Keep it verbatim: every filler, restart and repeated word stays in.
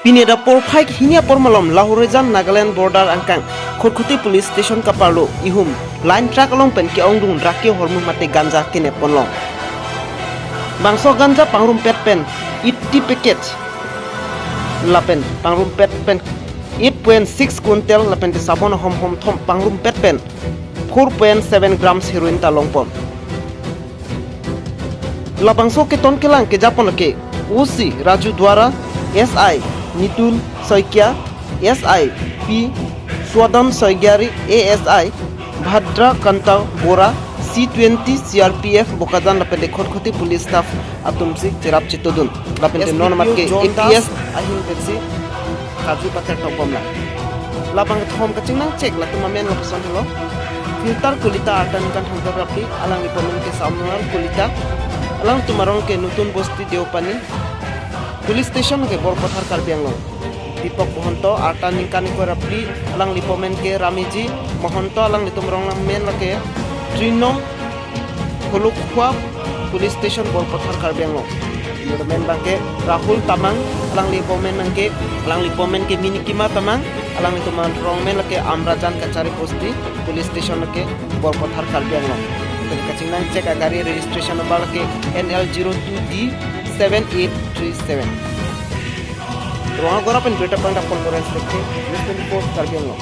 Pini da porphai hini apor malom Lahorijan Nagaland border angkang Khatkhati police station kaparlo ihum line truck along pen ke-ongdung drug ke hormu mate ganja kenep ponlong. Bangso ganja pangrumpet pen eighty package lapen pangrumpet pen eight point six quintal lapen te sabon ahom hom thom pangrumpet pen four point seven grams heroin ta longpon. Labangso keton kelang kejapon ke O C Raju Duara, S I Nitul Saikia, S I P Swadan Saikiari, A S I Bhadra Kanta Bora, C twenty C R P F Bokajan lapen te Khatkhati police staff atum si cherap chetodun. Lapen te non amat ke A P S ahin pensi karju pater tokbomlang. Labang kethom kachingnang chek latum amen lapuson helo. Filter Kolita arta ningkan thomkep ra phli, alangli amen ke Samuel Kolita, alangtum arong ke Nutun Bosti Deopani, police station ke Borpathar Karbi Anglong. Deepak Mahanta arta ningkan ingkoi ra phli, alangli amen ke Ramiji Mahanta, alanglitum arong amen lake Trinong Holokhua police station Borpathar Karbi Anglong. Amen abang ke Rahul Tamang, alangli amen abang ke, alangli amen ke Minikima Tamang, alanglitum arong amen lake Amrajan Kachari Bosti police station lake Borpathar Karbi Anglong. Lapen kachingnang chek agari registration number lake N L zero two D seven eight three seven. Rongagora pen birta pangdap conference lake News twenty-four Karbi Anglong.